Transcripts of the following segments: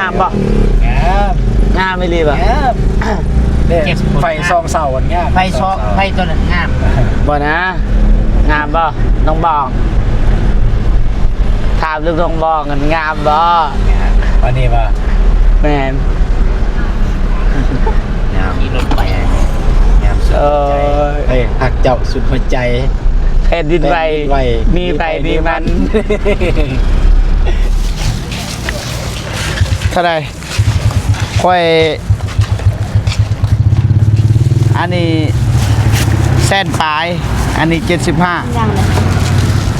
ງາມບໍ່? ງາມ ງາມອີ່ຫຼີບໍ່? ງາມ ເດ້ ເຈັບ ໄຟສອງເສົາອັນງາມ ໄຟສອງ ໄຟຕົວນັ້ນງາມ ບໍ່ນະ? ງາມບໍ່ ນ້ອງບອງ? ຖາມລູກນ້ອງບອງ ມັນງາມບໍ່? ງາມ ອັນນີ້ບໍ່? ແມ່ນ ງາມ ຂີ່ລົດໄປ ງາມສຸດ ເອີ ເອີຍ ຮັກເຈົ້າສຸດຫົວໃຈ ແຜ່ນດິນໄຫວ ແຜ່ນດິນໄຫວ ມີໃຜມີມັນ ມີໃຜມີມັນ ເທົ່າໃດ? ຂ້ອຍ ອັນນີ້ແສນປາຍ ອັນນີ້ເຈັດສິບຫ້າ ຍັງເລີຍ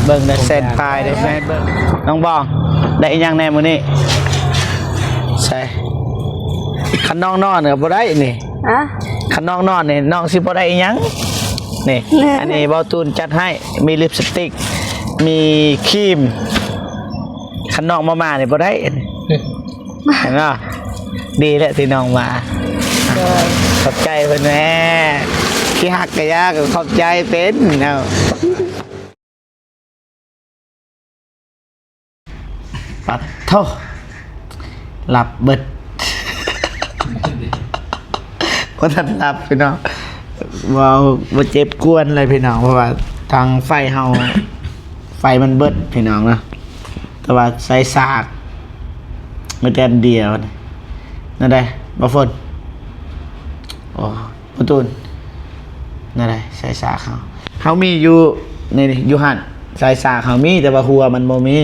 ເບິ່ງເດີ ແສນປາຍເດີ ແມ່ນເບິ່ງ ນ້ອງບອງ ໄດ້ອີ່ຫຍັງແດ່ມື້ນີ້? ໃສ່ ຄັນນ້ອງນອນກໍບໍ່ໄດ້ນີ້ ຮະ? ຄັນນ້ອງນອນນີ້ ນ້ອງຊິບໍ່ໄດ້ອີ່ຫຍັງນີ້ ອັນນີ້ເບົາຕູນຈັດໃຫ້ ມີລິບສະຕິກ ມີຄຣີມ ຄັນນ້ອງບໍ່ມານີ້ບໍ່ໄດ້ ເຫັນບໍ່? ດີແຫຼະທີ່ນ້ອງມາ ໂດຍ ຂອບໃຈເພິ່ນແດ່ ຂີ້ຮັກກະຢ່າ ກໍຂອບໃຈເປັນເນາະ ປັດໂທ ຫຼັບເບິດ ບໍ່ທັນຫຼັບພີ່ນ້ອງ ເວົ້າບໍ່ເຈັບກວນເລີຍພີ່ນ້ອງ ເພາະວ່າທາງໄຟເຮົາ ໄຟມັນເບິດພີ່ນ້ອງເນາະ ແຕ່ວ່າໃສ່ສາກ ມີແຕ່ອັນດຽວ ແນວໃດ ບໍ່ຝົນ? ໂອ້ ປະຕູນ ແນວໃດ ສາຍສາກເຮົາ ເຮົາມີຢູ່ ນີ້ ຢູ່ຫັ້ນ ສາຍສາກເຮົາມີ ແຕ່ວ່າຫົວມັນບໍ່ມີ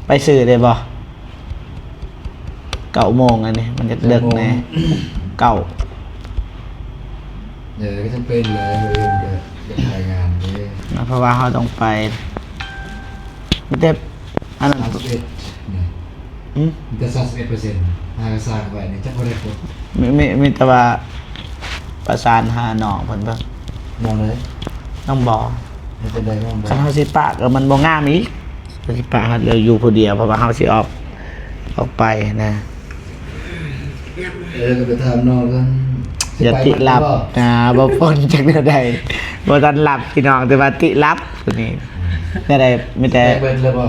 ໄປຊື້ໄດ້ບໍ່? ເກົ້າໂມງ ອັນນີ້ມັນຈະເດິກແດ່ ເກົ້າໂມງ ເກົ້າ ເອີ ກໍຈຳເປັນແຫຼະ ມື້ອື່ນກໍຢາກຖ່າຍງານເດ້ ເພາະວ່າເຮົາຕ້ອງໄປ ມີແຕ່ ອັນນັ້ນ ສາມສິບເອັດ ນີ້ ຫື? ມີແຕ່ສາມສິບເອັດເປີເຊັນ ຫາກະສ້າງໄວ້ນີ້ ຈັກບໍ່ໄດ້ຄົນ ມີ ມີ ມີແຕ່ວ່າປະສານຫານ້ອງເພິ່ນເບິ່ງ ນ້ອງໃດ? ນ້ອງບອງ ເຮັດຈັ່ງໃດນ້ອງບອງ? ຄັນເຮົາຊິປະກໍມັນບໍ່ງາມອີກ ເຮົາຊິປະເຮົາຢູ່ຜູ້ດຽວ ເພາະວ່າເຮົາຊິອອກ ອອກໄປນະ ເອີ ກໍໄປຖາມນ້ອງເພິ່ນ ຢ່າຕິລັບນະ ບໍ່ພົ້ນຈັກແນວໃດ ບໍ່ທັນຫຼັບພີ່ນ້ອງ ແຕ່ວ່າຕິລັບ ນີ້ ແນວໃດ ມີແຕ່ ໄປເບິດແລ້ວບໍ່?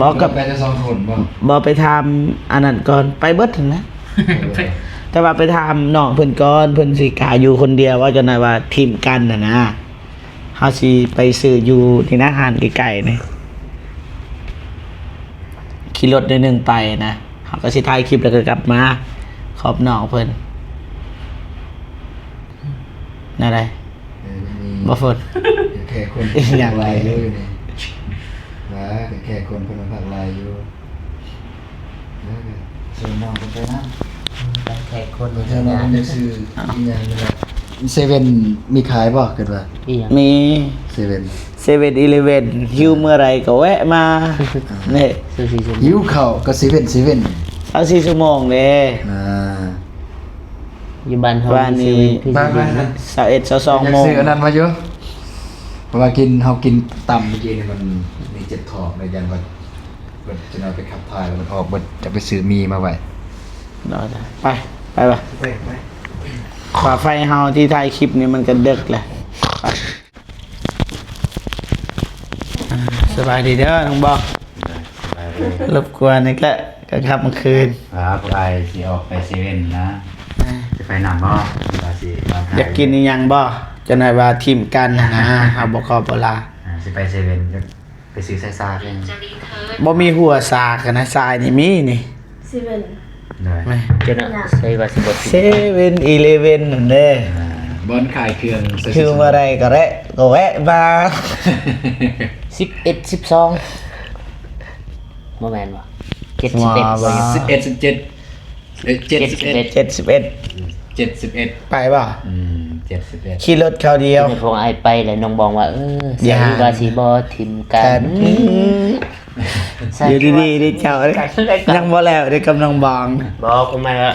ບໍ່ ກໍໄປແຕ່ສອງຄົນບໍ່? ບໍ່ ໄປຖາມອັນນັ້ນກ່ອນ ໄປເບິດຫັ້ນແຫຼະ ແຕ່ວ່າໄປຖາມນ້ອງເພິ່ນກ່ອນ ເພິ່ນຊິກ້າຢູ່ຄົນດຽວ ເວົ້າຈັ່ງໃດວ່າທີມກັນຫັ້ນນະ ເຮົາຊິໄປຊື້ຢູ່ນີ້ນະ ຮ້ານໃກ້ໆນີ້ ຂີ່ລົດໜ້ອຍໜຶ່ງໄປນະ ເຮົາກໍຊິຖ່າຍຄລິບແລ້ວກໍກັບມາ ຂອບນ້ອງເພິ່ນ ແນວໃດ? ເອີ ມັນມີ ບໍ່ຝົນ ແຂກຄົນ ອີຫຍັງ ຫຼາຍຢູ່ນີ້ ວ່າແຂກຄົນເພິ່ນມາພັກຫຼາຍຢູ່ ແລ້ວກໍເຊີນນ້ອງເພິ່ນໄປນຳ ແຂກຄົນ ເຊີນນ້ອງເພິ່ນໄປຊື້ອີຫຍັງນີ້ແຫຼະ ເຊເວັນມີຂາຍບໍ່? ຄິດວ່າ ອີຫຍັງ? ມີ ເຊເວັນ ເຊເວັນອີເລເວັນ ຫິວເມື່ອໃດກໍແວະມາ ອ່າ ນີ້ ຊາວສີ່ຊົ່ວໂມງ ຫິວເຂົ້າກໍເຊເວັນ ເຊເວັນ ຊາວສີ່ຊົ່ວໂມງເດ້ ອ່າ ຢູ່ບ້ານເຮົາ ບ້ານນີ້ ມີເຊເວັນ ໄປ ໄປ ຊາວເອັດ ຊາວສອງໂມງ ຢາກຊື້ອັນນັ້ນມາຢູ່ ເພາະວ່າກິນ ເຮົາກິນຕຳມື້ກີ້ນີ້ ມັນມີເຈັບທ້ອງ ແລ້ວຢ້ານວ່າ ເພິ່ນຈະເອົາໄປຂັບຖ່າຍ ແລ້ວມັນອອກເບິດ ຈະໄປຊື້ໝີ່ມາໄວ້ ໄປ ໄປບໍ່? ໄປ ໄປ ວ່າໄຟເຮົາທີ່ຖ່າຍຄລິບນີ້ມັນກໍເດິກແລ້ວ ໄປ ອ່າ ສະບາຍດີເດີນ້ອງບອງ ສະບາຍດີ ລົບກວນອີກແລ້ວ ກາງຄ່ຳກາງຄືນ ອ່າ ພວກອ້າຍຊິອອກໄປເຊເວັນນະ ອ່າ ຈະໄປນຳບໍ່? ວ່າຊິມາຖ່າຍ ຢາກກິນອີ່ຫຍັງບໍ່? ຈັກໜ້ອຍວ່າທີມກັນຫັ້ນນະ ເຮົາບໍ່ຂໍບໍ່ລາ ອ່າ ຊິໄປເຊເວັນ ໄປຊື້ສາຍສາກເລີຍ ບໍ່ມີຫົວສາກນະ ສາຍນີ້ມີນີ້ ເຊເວັນ ໂດຍ ແມ່ນ ຈະນະ ໃສ່ວ່າຊິບໍ່ ເຊເວັນອີເລເວັນຫັ້ນເດ້ ອ່າ ບ່ອນຂາຍເຄື່ອງ ຄືເມື່ອໃດກໍແລະ ກໍແວະມາ ສິບເອັດ ສິບສອງ ບໍ່ແມ່ນບໍ່? ເຈັດ ສິບເອັດ ບໍ່ ສິບເອັດ ສິບເຈັດ ເອີ ເຈັດສິບເອັດ ເຈັດສິບເອັດ ເຈັດສິບເອັດ ໄປບໍ່? ອືມ ເຈັດສິບເອັດ ຂີ່ລົດເຂົ້າດຽວ ພວກອ້າຍໄປແລ້ວ ນ້ອງບອງວ່າ ເອີ ໃສ່ວ່າຊິບໍ່ຖິ້ມກັນ ກັນ ຢູ່ດີໆເດ້ເຈົ້າ ຍັງບໍ່ແລ້ວເດ້ກັບນ້ອງບອງ ບໍ່ ຄວາມໝາຍວ່າ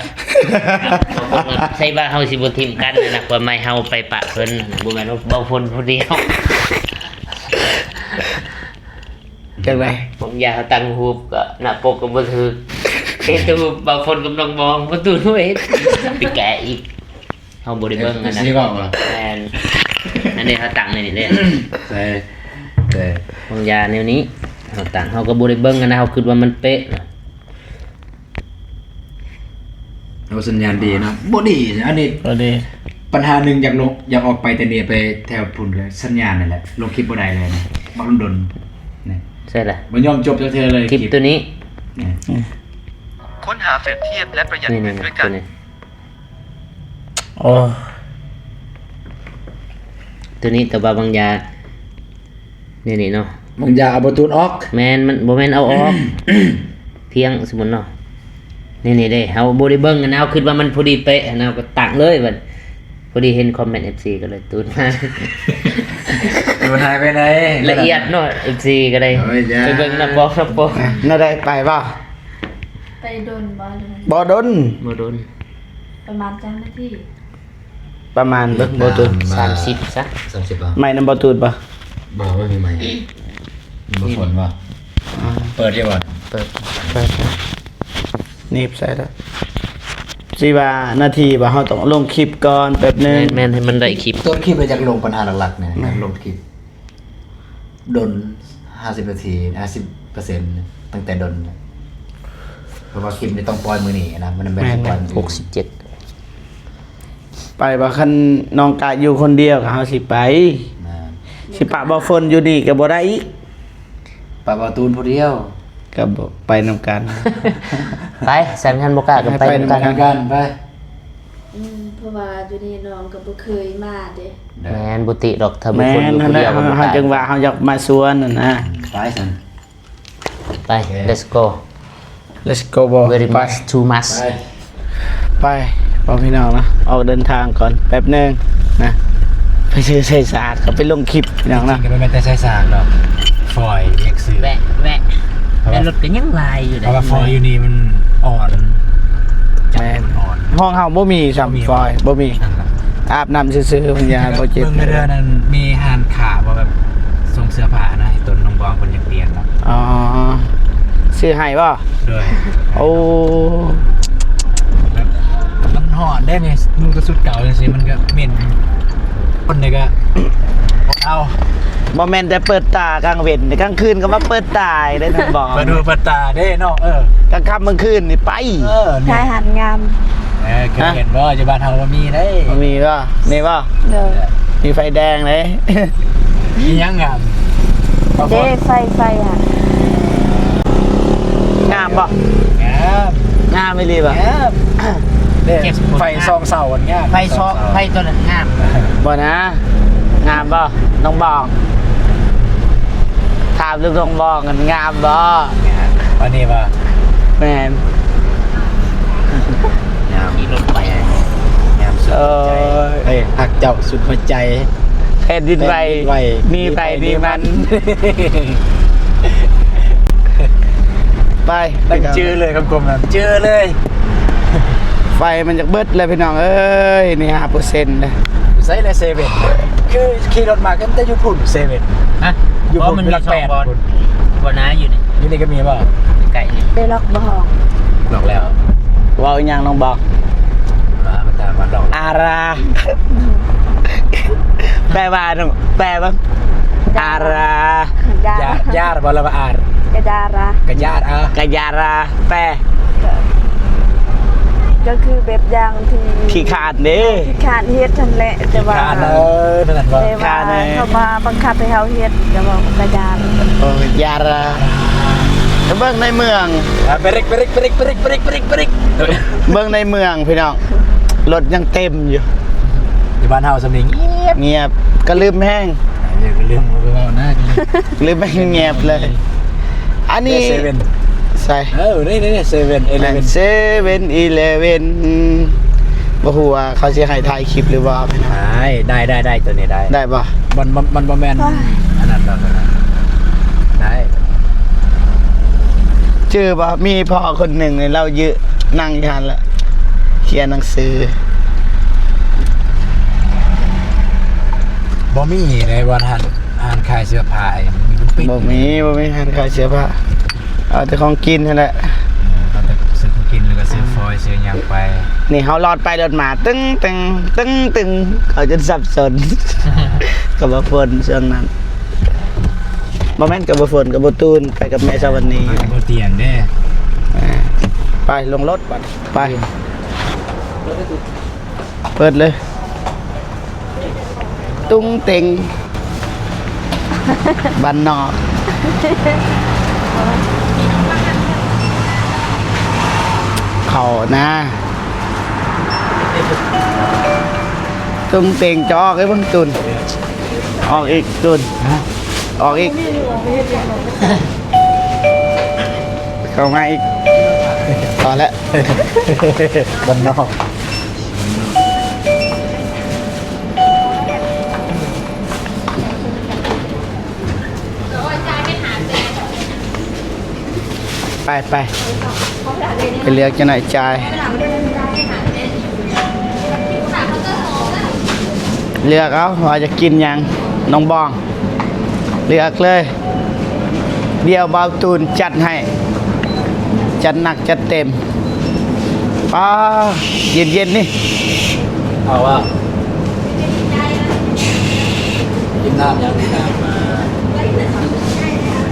ໃສ່ວ່າເຮົາຊິບໍ່ຖິ້ມກັນນະ ຄວາມໝາຍເຮົາໄປປະເພິ່ນ ບໍ່ແມ່ນວ່າເວົ້າຄົນຜູ້ດຽວ ຈັ່ງໃດ? ບາງຢ່າງເຮົາຕັ້ງຮູບກໍໜ້າປົກກໍບໍ່ຖືກ ເຮັດແຕ່ຮູບບ່າວຝົນກັບນ້ອງບອງ ບໍ່ຕູເຮັດ ໄປແກະອີກ ເຮົາບໍ່ໄດ້ເບິ່ງຫັ້ນນະ ແມ່ນ ອັນນີ້ເຮົາຕັ້ງໃນນີ້ເດ້ ໃສ່ ໃສ່ ບາງຢ່າງແນວນີ້ ເຮົາຕັ້ງ ເຮົາກໍບໍ່ໄດ້ເບິ່ງຫັ້ນນະ ເຮົາຄິດວ່າມັນເປະນະ. ໂອ້ ສັນຍານດີເນາະ. ບໍ່ດີ ອັນນີ້ ບໍ່ດີ. ບັນຫາໜຶ່ງ ຢາກລົງ ຢາກອອກໄປແຕ່ນີ້ ໄປແຖວພຸ້ນ ກໍສັນຍານນັ້ນແຫຼະ ລົງຄລິບບໍ່ໄດ້ເລີຍນະ ບັກດົນໆນີ້. ໃຊ່ລະ ບໍ່ຍອມຈົບຈັກເທື່ອເລີຍ ຄລິບ ຄລິບໂຕນີ້. ນີ້ ອືມ ຄົ້ນຫາເຟຣນທຽບ ແລະ ປະຢັດເງິນດ້ວຍກັນ. ນີ້ໆ ໂອ້ ໂຕນີ້ ແຕ່ວ່າບາງຢ່າງ ນີ້ໆເນາະ ບາງຢ່າງເອົາບໍ່ຕູນອອກ. ແມ່ນ ມັນບໍ່ແມ່ນເອົາອອກ ພຽງສົມມຸດເນາະ ນີ້ໆເດ້ ເຮົາບໍ່ໄດ້ເບິ່ງຫັ້ນນະ ເຮົາຄິດວ່າມັນພໍດີເປະຫັ້ນນະ ເຮົາກໍຕັ້ງເລີຍບັດ ພໍດີເຫັນຄອມເມັນເອັຟຊີກໍເລີຍຕູນມາ. ໂດນຫາຍໄປໃນ ລະອຽດເນາະ ເອັຟຊີກໍໄດ້. ໂອ້ຍ ໄປເບິ່ງນຳບອກ ນຳບອກ ແນວໃດ ໄປບໍ່? ໄປດົນບໍ່? ບໍ່ດົນ ບໍ່ດົນ. ປະມານຈັກນາທີ? ປະມານ ເບິ່ງ ບໍ່ຕູນ ສາມສິບຊະ ສາມສິບບໍ່? ໄມ້ນຳບໍ່ຕູນບໍ່? ບໍ່ ບໍ່ມີໄມ້. ບໍ່ຝົນບໍ່? ອ່າ ເປີດຢູ່ບໍ່? ເປີດ ເປີດ ໜີບໃສ່ແລ້ວ. ຊິວ່ານາທີວ່າເຮົາຕ້ອງລົງຄລິບກ່ອນແປັບໜຶ່ງ. ແມ່ນໆ ໃຫ້ມັນໄດ້ຄລິບ ຕົ້ນຄລິບ ແລ້ວຢາກລົງບັນຫາຫຼັກໆນີ້ ແມ່ນ ຢາກລົງຄລິບ ດົນ ຫ້າສິບນາທີ ຫ້າສິບເປີເຊັນ ຕັ້ງແຕ່ດົນ ເພາະວ່າຄລິບນີ້ຕ້ອງປ່ອຍມື້ນີ້ນະ ມັນແມ່ນ ແມ່ນ ຊິປ່ອຍມື້ອື່ນ. ຫົກສິບເຈັດ ໄປວ່າ ຄັນນ້ອງກະຢູ່ຄົນດຽວກໍເຮົາຊິໄປ. ແມ່ນ ຊິປະບໍ່ຝົນຢູ່ນີ້ກໍບໍ່ໄດ້ອີກ. ປະບໍ່ຕູນຜູ້ດຽວ ກໍບໍ່ໄປນຳກັນ. ໄປ ຊັ້ນຄັນບໍ່ກ້າກໍໄປນຳກັນ ໄປນຳກັນ ໄປ. ອືມ ເພາະວ່າຢູ່ນີ້ນ້ອງກໍບໍ່ເຄີຍມາເດ້. ແມ່ນ ບໍ່ຕິດອກ ຖ້າບໍ່ຄົນຢູ່ຜູ້ດຽວກໍບໍ່ໄປ. ເຮົາ ເຮົາຈຶ່ງວ່າເຮົາຢາກມາຊວນຫັ້ນນະ. ໄປຊັ້ນ ໄປ let's go let's go ບໍ່ very much too much ໄປ ໄປ ພໍ່ພີ່ນ້ອງເນາະ ອອກເດີນທາງກ່ອນແປັບໜຶ່ງນະ ໄປຊື້ໄຊສາກ ກໍໄປລົງຄລິບພີ່ນ້ອງເນາະ. ກໍບໍ່ແມ່ນແຕ່ໄຊສາກດອກ ຟອຍ ຢາກຊື້ ແວະ ແວະ ແຕ່ລົດກໍຍັງຫຼາຍຢູ່ເດ້ ເພາະວ່າຟອຍຢູ່ນີ້ມັນອ່ອນ. ແມ່ນ ອ່ອນ ຫ້ອງເຮົາບໍ່ມີຊ້ຳ ບໍ່ມີ ຟອຍ ບໍ່ມີ ອາບນ້ຳຊື່ໆ ເພິ່ນຢ້ານບໍ່ເຈັບ. ເບິ່ງໃນເຮືອນນັ້ນມີຮ້ານຄ້າບໍ່ ແບບສົ່ງເສື້ອຜ້ານະ ໃຫ້ຕົນນ້ອງບອງເພິ່ນຢາກປ່ຽນເນາະ. ອໍ ຊື້ໃຫ້ບໍ່? ໂດຍ ໂອ້ ແບບມັນຮ້ອນເດ້ນີ້ ນຸ່ງແຕ່ຊຸດເກົ່າຈັ່ງຊີ້ ມັນກໍເໝັນ ຄົນນີ້ກໍບໍ່ເອົາ. ບໍ່ແມ່ນແຕ່ເປີດຕາກາງເວັນ ກາງຄືນກໍມາເປີດຕາໄດ້ນະ ບອກ ເປີດຫູເປີດຕາເດ້ເນາະ. ເອີ ກາງຄ່ຳກາງຄືນນີ້ໄປ ເອີ ຖ່າຍຫາດງາມ. ເອີ ເຄີຍເຫັນບໍ່? ຢູ່ບ້ານເຮົາບໍ່ມີເດ້. ບໍ່ມີບໍ່? ມີບໍ່? ໂດຍ ມີໄຟແດງເດ້. ມີຫຍັງງາມ? ເດ້ ໄຟ ໄຟຫັ້ນ ງາມບໍ່? ງາມ ງາມອີ່ຫຼີບໍ່? ງາມ ເດ້ ໄຟສອງເສົາຫັ້ນງາມ. ໄຟສອງ ໄຟຕົວນັ້ນງາມ ບໍ່ນະ ງາມບໍ່? ນ້ອງບອງ ຖາມເລື່ອງນ້ອງບອງຫັ້ນງາມບໍ່? ງາມ ອັນນີ້ບໍ່? ແມ່ນ ງາມ ຂີ່ລົດໄປ ງາມສຸດຫົວໃຈ. ເອີ ເອີຍ ຮັກເຈົ້າສຸດຫົວໃຈ. ແຜ່ນດິນໄຫວ ແຜ່ນດິນໄຫວ ມີໃຜມີມັນ ມີໃຜມີມັນ. ໄປ ຕັ້ງຈື່ເລີຍ ຄຳຄົມນັ້ນຈື່ເລີຍ. ໄຟມັນຢາກເບິດແລ້ວພີ່ນ້ອງເອີຍ ນີ້ຫ້າເປີເຊັນເດ້. ໃສແລະເຊເວັ່ນ? ຄືຂີ່ລົດມາກໍແຕ່ຢູ່ພຸ້ນເຊເວັ່ນ. ຮະ? ຢູ່ພຸ້ນ ຢູ່ຫຼັກແປດພຸ້ນ. ບໍ່ນາຢູ່ນີ້ ຢູ່ນີ້ກໍມີບໍ່? ໃກ້ນີ້ ໄດ້ລັອກບໍ່? ລັອກແລ້ວ. ເວົ້າອີຫຍັງນ້ອງບອກ? ອາຣາ ອາຣາ ແປວ່າ ແປວ່າ ອາຣາ ຢາ ຢາ ຢາບໍ່ ຫຼືວ່າອາ ກະຢາຣາ ກະຢາຣາ ກະຢາຣາ ແປ ກໍ ກໍຄືແບບຢ່າງທີ່ ຂີ້ຄ້ານເດ້ ຂີ້ຄ້ານເຮັດຫັ້ນແຫຼະ ແຕ່ວ່າ ຂີ້ຄ້ານ ເອີ ແມ່ນບໍ່? ແຕ່ວ່າ ຂີ້ຄ້ານເດ້ ເຂົາມາບັງຄັບໃຫ້ເຮົາເຮັດ ກໍເວົ້າກະຢາຣາ ເອີ ຢາຣາ. ໄປເບິ່ງໃນເມືອງ ອ່າ ເບຣກ ເບຣກ ເບຣກ ເບິ່ງໃນເມືອງພີ່ນ້ອງ ລົດຍັງເຕັມຢູ່. ຢູ່ບ້ານເຮົາສ່ຳນີ້ງຽບ ງຽບ ກະລຶມແຮງ ເອີ ກະລຶມ ບໍ່ໄປເວົ້ານະ ກະລຶມ ກະລຶມແຮງ ງຽບເລີຍ. ອັນນີ້ ເຊເວັ່ນ ໃສ? ເອີ ນີ້ ນີ້ ເຊເວັ່ນອີເລເວັ່ນ ເຊເວັ່ນອີເລເວັ່ນ. ບໍ່ຮູ້ວ່າເຂົາຊິໃຫ້ຖ່າຍຄລິບຫຼືບໍ່ພີ່ນ້ອງ. ໄດ້ ໄດ້ ໄດ້ ໄດ້ ໂຕນີ້ໄດ້ ໄດ້ບໍ່? ມັນ ມັນ ມັນບໍ່ແມ່ນ ອັນນັ້ນດອກ ໄດ້. ຈື່ບໍ່? ມີພໍ່ຄົນໜຶ່ງນີ້ ລາວຢືນນັ່ງຢູ່ຫັ້ນແຫຼະ ຂຽນໜັງສື. ບໍ່ມີໃນບ່ອນຮ້ານ ຮ້ານຂາຍເສື້ອຜ້າ ມີມັນປິດ. ບໍ່ມີ ບໍ່ມີຮ້ານຂາຍເສື້ອຜ້າ ເອົາແຕ່ຂອງກິນຫັ້ນແຫຼະ. ເອີ ເອົາແຕ່ຊື້ຂອງກິນ ແລ້ວກໍຊື້ຟອຍ ຊື້ຫຍັງໄປ. ນີ້ເຮົາລອດໄປລອດມາ ຕຶງ ຕຶງ ຕຶງ ຕຶງ ເຂົາຈົນສັບສົນ ກໍບໍ່ຝົນຊ່ວງນັ້ນ. ບໍ່ແມ່ນກໍບໍ່ຝົນ ກໍບໍ່ຕູນ ໄປກັບແມ່ສະຫວັນນີ ມັນກໍບໍ່ຕຽງເດ້. ອ່າ ໄປລົງລົດບັດ ໄປ. ເປີດເລີຍ. ຕຸງເຕັງ ບ້ານນອກ ເຂົ້ານາ. ຕຸງເຕັງຈະອອກໃຫ້ເບິ່ງຕຸນ ອອກອີກຕຸນ ອອກອີກ ເຂົ້າມາອີກ ພໍແລ້ວ ບ້ານນອກ. ໄປ ໄປ ໄປເລືອກຈັກໜ້ອຍຈ່າຍ ເລືອກເອົາວ່າຈະກິນຫຍັງ ນ້ອງບອງ ເລືອກເລີຍ ດຽວບ່າວຕູນຈັດໃຫ້ ຈັດໜັກຈັດເຕັມ. ປ້າ ເຢັນໆ ນີ້ ເອົາວ່າ ກິນນ້ຳຫຍັງ? ກິນນ້ຳ ອ່າ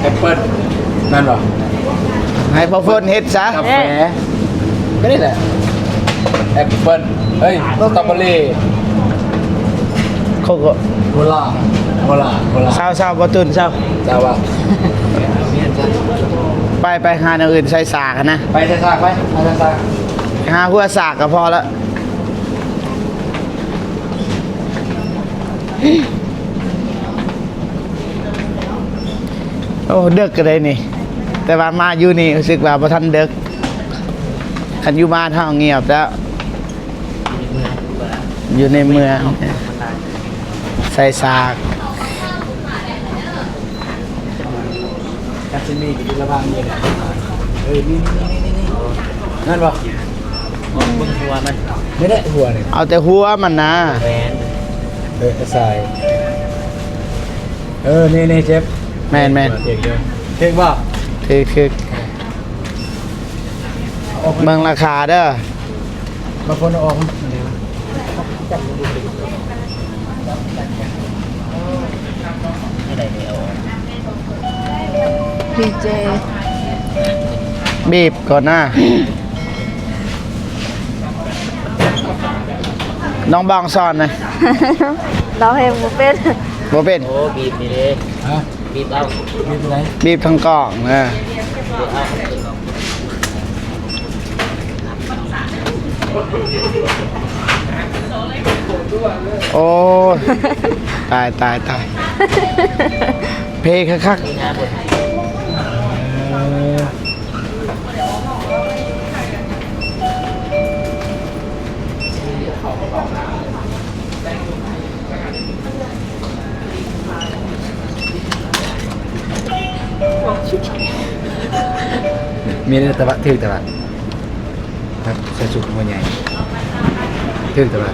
ແອັບເປິ້ນ ແມ່ນບໍ່? ໃຫ້ພໍ່ຝົນເຮັດຊະ ກາແຟ ກໍນີ້ແຫຼະ ແອັບເປິ້ນ ເອີຍ ສະຕໍເບີຣີ ໂຄໂກ ໂຄລາ ໂຄລາ ໂຄລາ ເຊົາໆ ບໍ່ຕື່ນ ເຊົາ ເຊົາວ່າ ໄປ ໄປຫາແນວອື່ນໃສ່ສາກຫັ້ນນະ ໄປໃສ່ສາກ ໄປ ໄປໃສ່ສາກ ໄປຫາຫົວສາກກໍພໍລະ. ໂອ້ ເດິກກະໄດ໋ນີ້ ແຕ່ວ່າມາຢູ່ນີ້ຮູ້ສຶກວ່າບໍ່ທັນເດິກ ຄັນຢູ່ບ້ານເຮົາງຽບແລ້ວ ຢູ່ໃນເມືອງ ໃສ່ສາກ ກັດຊິມີຢູ່ລະຫວ່າງນີ້ແຫຼະ ເອີ ນີ້ໆໆໆ ນັ້ນບໍ່? ເບິ່ງຫົວມັນ ນີ້ແຫຼະຫົວນີ້ ເອົາແຕ່ຫົວມັນນາ ແມ່ນ ເອີ ໃສ່ ເອີ ນີ້ໆ ເຈັບ ແມ່ນໆ ຖືກຢູ່ ຖືກບໍ່? ຖືກໆ ເບິ່ງລາຄາເດີ ມາຄົນເອົາອອກ ດີເຈ ບີບກ່ອນນາ ນ້ອງບອງສອນນະ ຮ້ອງເພງບໍ່ເປັນ ບໍ່ເປັນ ໂອ້ ບີບນີ້ເດ້ ຮະ? ບີບເອົາ ບີບໄປໃດ? ບີບທາງກ້ອງ ເອີ ໂອ້ຍ ຕາຍ ຕາຍ ຕາຍ ເພຄັກໆ ເອີ. ມີແຕ່ວ່າຖືກແຕ່ວ່າ ໃສ່ຊຸດຫົວໃຫຍ່ ຖືກແຕ່ວ່າ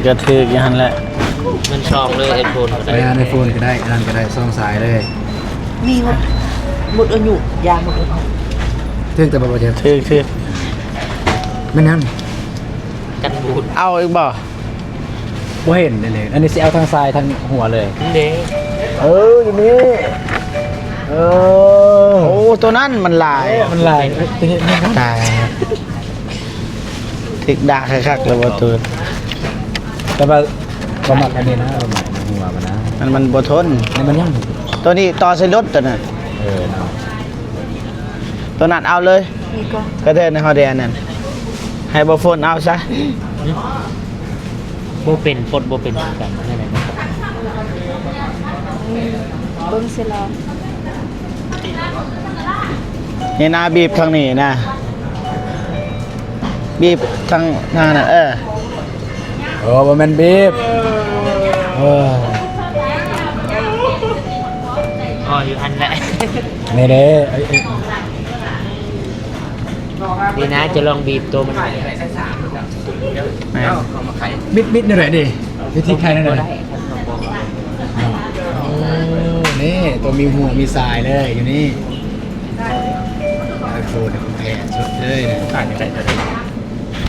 ກໍຖືກຢູ່ຫັ້ນແຫຼະ ເງິນຊອງເລີຍ ໄອໂຟນກໍໄດ້ ໄປຫາໄອໂຟນກໍໄດ້ ອັນນັ້ນກໍໄດ້ ສອງສາຍເລີຍ ມີໝົດ ໝົດອາຍຸ ຢາໝົດອາຍຸ ຖືກແຕ່ວ່າບໍ່ຈະ ຖືກ ຖືກ ແມ່ນຫຍັງ? ກັນບູດ ເອົາອີກບໍ່? ບໍ່ເຫັນເດ ອັນນີ້ຊິເອົາທັງຊາຍທັງຫົວເລີຍ ນີ້ເດ້ ເອີ ຢູ່ນີ້ ເອີ ໂອ້ ໂຕນັ້ນມັນຫຼາຍ ເອີ ມັນຫຼາຍ ຕາຍ ຖືກດ່າຄັກໆ ແລ້ວບໍ່ຕູນ ແຕ່ວ່າບໍ່ມັກອັນນີ້ນະ ບໍ່ມັກຫົວມັນນະ ມັນ ມັນບໍ່ທົນ ອັນນີ້ມັນຍັງ ໂຕນີ້ຕໍ່ໃສ່ລົດໂຕນັ້ນ ເອີ ເນາະ ໂຕນັ້ນເອົາເລີຍ ນີ້ກໍ ກະເດີນໃຫ້ເຮົາໄດ້ອັນນັ້ນ ໃຫ້ບໍ່ຝົນເອົາຊະ ບໍ່ເປັນ ປົດບໍ່ເປັນຄືກັນ ແນວໃດກໍ ອືມ ເບິ່ງຊິລອງ ນີ້ນະ ບີບທາງນີ້ນະ ບີບທາງ ທາງນັ້ນ ເອີ ໂອ້ ບໍ່ແມ່ນບີບ ເອີ ອໍ ຢູ່ຫັ້ນແຫຼະ ນີ້ເດ້ ເອີ ນີ້ນະ ຈະລອງບີບໂຕມັນ ແມ່ນ ບິດ ບິດແນວໃດນີ້ ວິທີໄຂແນວໃດ? ໂອ້ ນີ້ ໂຕມີຫົວມີສາຍເລີຍ ຢູ່ນີ້ ໄອໂຟນແທ້ສຸດເລີຍ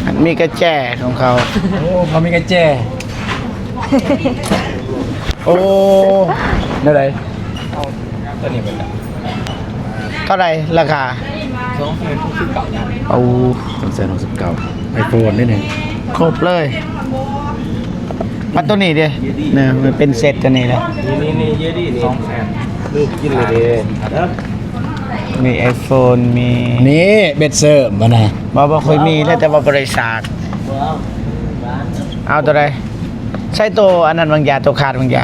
ນະ ມີກະແຈຂອງເຂົາ ໂອ້ ເຂົາມີກະແຈ ໂອ້ ແນວໃດ? ເອົາໂຕນີ້ເບິດລະ ເທົ່າໃດລາຄາ? ສອງແສນຫົກສິບເກົ້າ ໂອ້ ສອງແສນຫົກສິບເກົ້າ ໄອໂຟນເດ້ນີ້ ຄົບເລີຍ. ມາໂຕນີ້ເດ້ ນະ ມັນເປັນເຊັດໂຕນີ້ແຫຼະ. ນີ້ ນີ້ ນີ້ ເຢດີນີ້ ສອງແສນ ນີ້ກິນເລີຍເດ້ນະ. ມີໄອໂຟນ ມີ ນີ້ເບັດເສີມຫັ້ນນະ. ບໍ່ ບໍ່ຄ່ອຍມີແລ້ວ ແຕ່ວ່າບໍ່ໄດ້ສາກ. ເອົາໂຕໃດ? ໃຊ້ໂຕອັນນັ້ນວາງຢາ ໂຕຄາດວາງຢາ.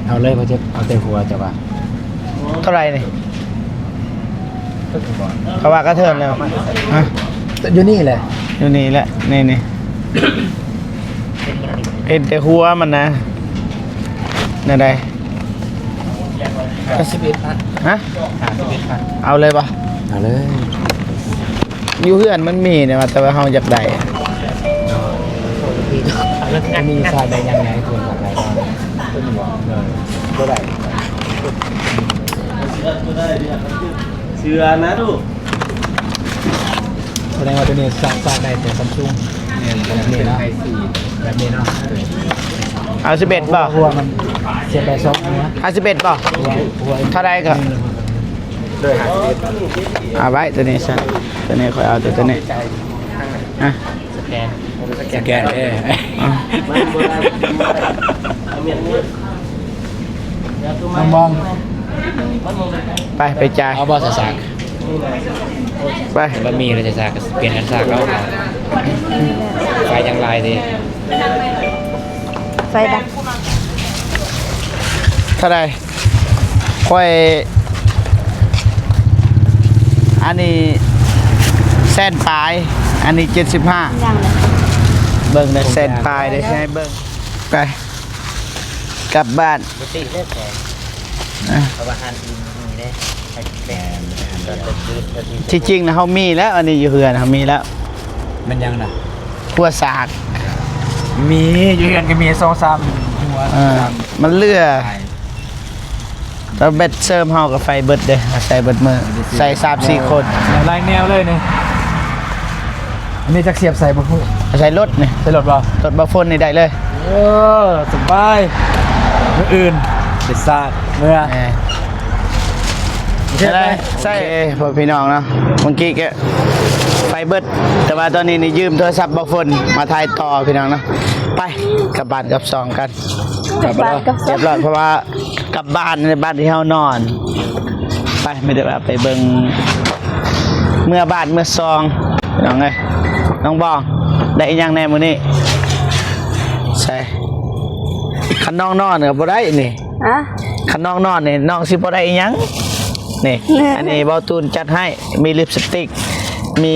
ເອົາເລີຍ ບໍ່ເຈັບ ເອົາແຕ່ຫົວເຈົ້າວ່າ. ເທົ່າໃດນີ້? ເຂົາວ່າກະເທີນແລ້ວ. ຮະ? ຢູ່ນີ້ແຫຼະ ຢູ່ນີ້ແຫຼະ ນີ້ ນີ້ ເຫັນແຕ່ຫົວມັນນະ. ແນວໃດ? ຫ້າສິບເອັດພັນ. ຮະ? ຫ້າສິບເອັດພັນ. ເອົາເລີຍບໍ່? ເອົາເລີຍ. ຢູ່ເຮືອນມັນມີແຕ່ວ່າ ແຕ່ວ່າເຮົາຢາກໄດ້ ມີສາກໄດ້ຍັງໄງ ຄວນສາກໄດ້. ບໍ່ໄດ້ ເຊື່ອນະລູກ. ສະແດງວ່າໂຕນີ້ສາກ ສາກໄດ້ແຕ່ຊຳຊຸງ. ແມ່ນ ແບບນີ້ເນາະ ແບບນີ້ເນາະ. ເອົາສິບເອັດບໍ່? ຫົວມັນສຽບໄດ້ສອງຫົວ. ເອົາສິບເອັດບໍ່? ຫົວ ຫົວ ເທົ່າໃດກໍ ໂດຍ ຫ້າສິບເອັດ. ເອົາໄວ້ໂຕນີ້ຊະ ໂຕນີ້ຂ້ອຍເອົາແຕ່ໂຕນີ້. ຮະ? ສະແກນ ສະແກນເດ້. ມອງ ໄປ ໄປຈ່າຍ. ເອົາບໍ່ສາກ? ໄປ ບໍ່ມີແລ້ວສາກ ປ່ຽນກັນສາກເອົາ. ໄຟຈັ່ງຫຼາຍເດ້. ໄຟດັບ. ເທົ່າໃດ? ຂ້ອຍ ອັນນີ້ແສນປາຍ ອັນນີ້ເຈັດສິບຫ້າ. ເບິ່ງເດີ ແສນປາຍເດ້ ຊິໃຫ້ເບິ່ງ. ໄປ ກັບບ້ານ. ບໍ່ຕິເລີຍແສນ ອ່ະ ເພາະວ່າຮ້ານອື່ນມີເດ້. ທີ່ຈິງນະ ເຮົາມີແລ້ວ ອັນນີ້ຢູ່ເຮືອນເຮົາມີແລ້ວ. ແມ່ນຫຍັງນະ? ຫົວສາກ. ມີ ຢູ່ເຮືອນກໍມີສອງສາມຫົວ. ເອີ ມັນເຫຼືອ. ແລ້ວເບັດເສີມເຮົາກໍໄຟເບິດເດ້ ໃຊ້ເບິດມື້ ໃຊ້ສາມສີ່ຄົນ. ຫຼາຍແນວເລີຍນີ້. ອັນນີ້ຈັກສຽບໃສ່ບໍ່ຮູ້. ໃສ່ລົດນີ້ ໃສ່ລົດບໍ່? ລົດບໍ່ຝົນນີ້ໄດ້ເລີຍ. ເອີ ສະບາຍ. ມື້ອື່ນໄປສາກເມືອ. ເອີ ໃສ່ ໃສ່ ໂອເຄ ພໍ່ພີ່ນ້ອງເນາະ. ເມື່ອກີ້ກະໄຟເບິດ ແຕ່ວ່າຕອນນີ້ນີ້ຢືມໂທລະສັບບໍ່ຝົນມາຖ່າຍຕໍ່ພີ່ນ້ອງເນາະ. ໄປ ກັບບ້ານກັບຊ່ອງກັນ. ກັບບ້ານກັບຊ່ອງ ຮຽບຮ້ອຍ ເພາະວ່າ ກັບບ້ານ ໃນບ້ານທີ່ເຮົານອນ. ໄປ ມີແຕ່ວ່າໄປເບິ່ງ ເມືອບ້ານເມືອຊ່ອງ ພີ່ນ້ອງເອີຍ. ນ້ອງບອງ ໄດ້ອີ່ຫຍັງແດ່ມື້ນີ້? ໃສ່ ຄັນນ້ອງນອນກໍບໍ່ໄດ້ນີ້. ຮະ? ຄັນນ້ອງນອນນີ້ ນ້ອງຊິບໍ່ໄດ້ອີ່ຫຍັງນີ້. ອັນນີ້ເບົາຕູນຈັດໃຫ້ ມີລິບສະຕິກ ມີ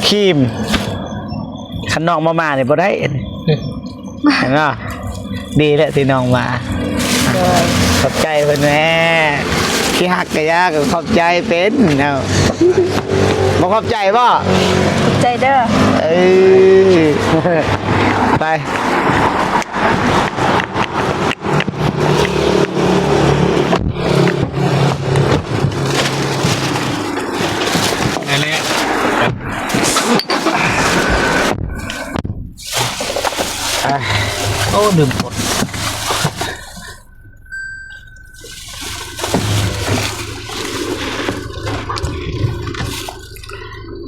ຄຣີມ. ຄັນນ້ອງບໍ່ມານີ້ບໍ່ໄດ້. ເຫັນບໍ່? ດີແຫຼະທີ່ນ້ອງມາ. ໂດຍ ຂອບໃຈເພິ່ນແດ່. ຂີ້ຮັກກະຢ່າ ກໍຂອບໃຈເປັນເນາະ. ບໍ່ຂອບໃຈບໍ່? ຂອບໃຈເດີ. ເອີ ໄປ. ໂອ້ ລືມກົດ.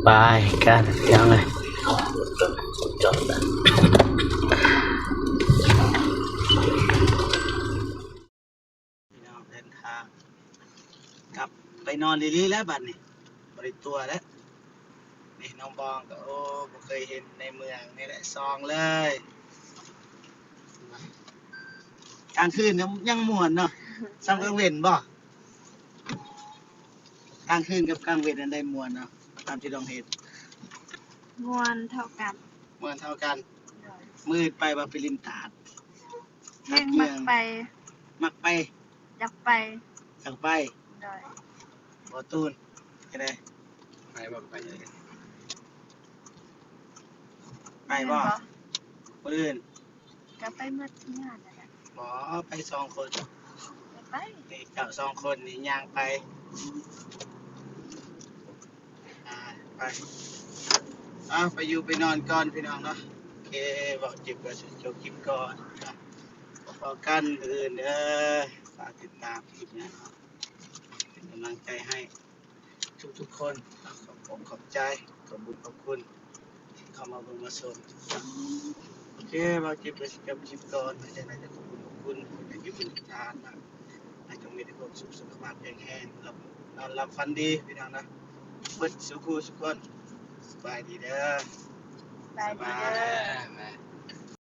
ໄປກັນພີ່ນ້ອງເອີຍ. ພີ່ນ້ອງ ເດີນທາງກັບໄປນອນດີໆແລ້ວບັດນີ້ ບໍ່ໄດ້ຕົວະແລ້ວ. ນີ້ນ້ອງບອງກໍ ໂອ້ ບໍ່ເຄີຍເຫັນໃນເມືອງນີ້ແຫຼະ ຊ່ອງເລີຍ. ກາງຄືນຍັງ ຍັງມ່ວນເນາະ ສ່ຳກາງເວັນບໍ່? ກາງຄືນກັບກາງເວັນອັນໃດມ່ວນເນາະ ຕາມທີ່ນ້ອງເຫັນ? ມ່ວນເທົ່າກັນ. ມ່ວນເທົ່າກັນ. ໂດຍ. ມື້ອື່ນໄປບໍ່ ໄປຫຼິ້ນຕາດ? ແຮງມັກໄປ. ມັກໄປ. ຢາກໄປ. ຢາກໄປ. ໂດຍ. ບໍ່ຕູນ ເຮັດໃດ? ໄປບໍ່? ໄປເລີຍ. ໄປບໍ່? ແມ່ນບໍ່? ມື້ອື່ນ ກໍໄປໝົດເຮືອນນັ້ນແຫຼະ. ບໍ່ ໄປສອງຄົນ. ໄປ ເຈົ້າສອງຄົນນີ້ຍ່າງໄປ. ອ່າ ໄປ ເອົາ ໄປຢູ່ໄປນອນກ່ອນພີ່ນ້ອງເນາະ. ໂອເຄ ເວົ້າຈິບກໍຈົບຄລິບກ່ອນ. ພໍ້ກັນມື້ອື່ນເດີ ຝາກຕິດຕາມຄລິບນີ້ເນາະ ເປັນກຳລັງໃຈໃຫ້ທຸກໆຄົນເນາະ. ຂອບອົກຂອບໃຈ ຂອບບຸນຂອບຄຸນ. ເຂົ້າມາເບິ່ງມາຊົມ. ໂອເຄ ບ່າວຈິບກໍຊິຈົບຄລິບກ່ອນ. ຈັ່ງໃດກໍຂອບຄຸນຂອບຄຸນ ໃຫ້ເກັບເງິນທານນະ ໃຫ້ຈົ່ງມີແຕ່ຄວາມສຸກສຸຂະພາບແຂງແຮງ ນອນຫຼັບຝັນດີພີ່ນ້ອງນະ ເບິດສູ່ຄູ່ສູ່ຄົນ. ສະບາຍດີເດີ. ສະບາຍດີເດີ.